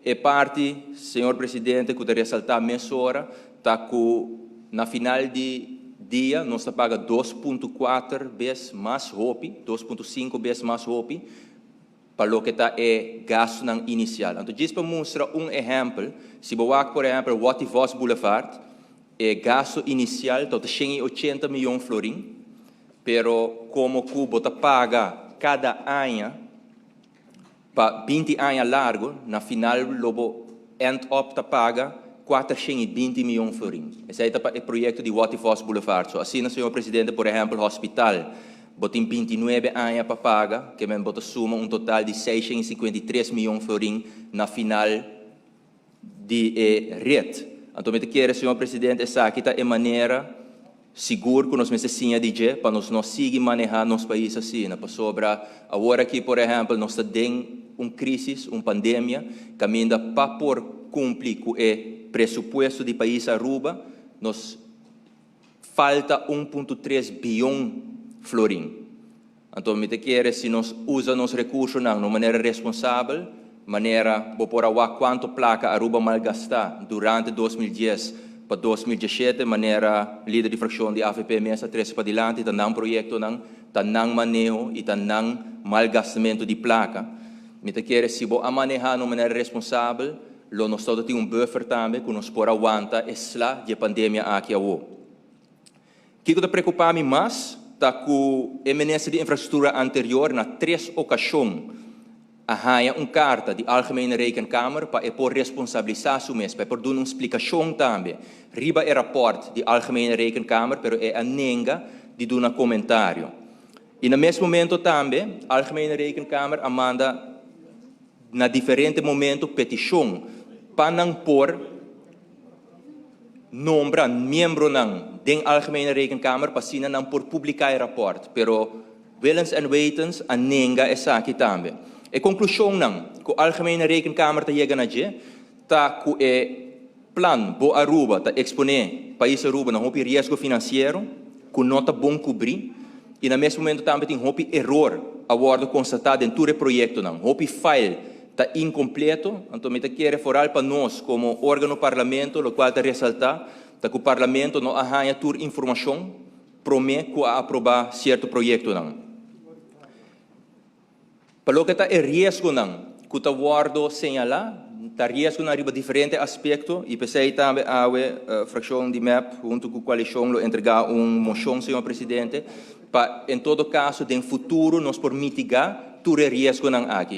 E parti, señor Presidente, ku ta resaltá mesora, ta ku na final di dia nos ta paga 2.4 bes mas hopi, 2.5 bes mas hopi, pa loke ta e gastonan inisial. Anto, djis pa mustra un ehèmpel, si bo wak, por ehèmpel, Watty Vos Boulevard, e gasto inisial ta 180 mion florin, pero komo ku bo ta paga kada aña pa 20 aña largu, na final lo bo end up ta paga 420 mion florin. Esei ta e proyekto di Watty Vos Boulevard. So, asina, señor Presidente, por ehèmpel, hospital, bo tin 29 aña pa paga, ke men bo ta suma un total di 653 mion florin na final di e rit. Anto, mi ke, señor Presidente, esaki ta e manera sigur ku nos mester siña di dje pa nos no sigui manehá nos pais asina, pasobra awor aki, por ehèmpel, nos ta den un krísis, un pandemia, kaminda pa por kumpli ku e presupuesto di pais Aruba, nos falta 1.3 bion florin. Anto, mi ke, si nos usa nos rekursonan di manera responsabel, manera bo por a wak kuantu plaka Aruba a malgastá durante 2010 pa 2017, manera lider di frakshon di AVP mes a trese padilanti, ta nan proyektonan, ta nan maneho i ta nan malgastamentu di plaka. Mi ke, si bo a manehá di manera responsabel, lo nos tin un buffer tambe ku nos por wanta e sla di pandemia aki awo. Kiko ta preokupá mi mas ta ku e minister di infrastruktura anterior na tres okashon a haña un karta di Algemene Rekenkamer pa e por responsabilisá su mes, pa por duna un splikashon tambe. Riba e rapport di Algemene Rekenkamer, pero el a nenga di duna komentario. I na mesun momento tambe, Algemene Rekenkamer a manda na diferente momento petishon pa nan por nombra miembronan den Algemene Rekenkamer pa asina nan por publiká e rapport, pero willens en wetens a nenga esaki tambe. E konklushonnan ku Algemene Rekenkamer ta yega na dje, ta ku e plan Bo Aruba ta eksponé pais Aruba na hopi riesgo finansiero, ku no ta bon kubrí, i na mesun momento tambe tin hopi eror a wòrdu konstatá den tur e proyektonan. Hopi file ta inkompleto, anto mi ta kere vooral pa nos komo órgano parlamento, lokual ta resaltá, ta ku parlamento no a haña tur informashon promé ku a aprobá sierto proyektonan. Pa loke ta e riesgonan ku ta wòrdu señalá, ta riesgonan riba diferente aspekto i p'esei tambe awe frakshon di MEP huntu ku koalishon lo entregá un moshon, señor Presidente, pa en todo kaso den futuro nos por mitigá tur e riesgonan aki.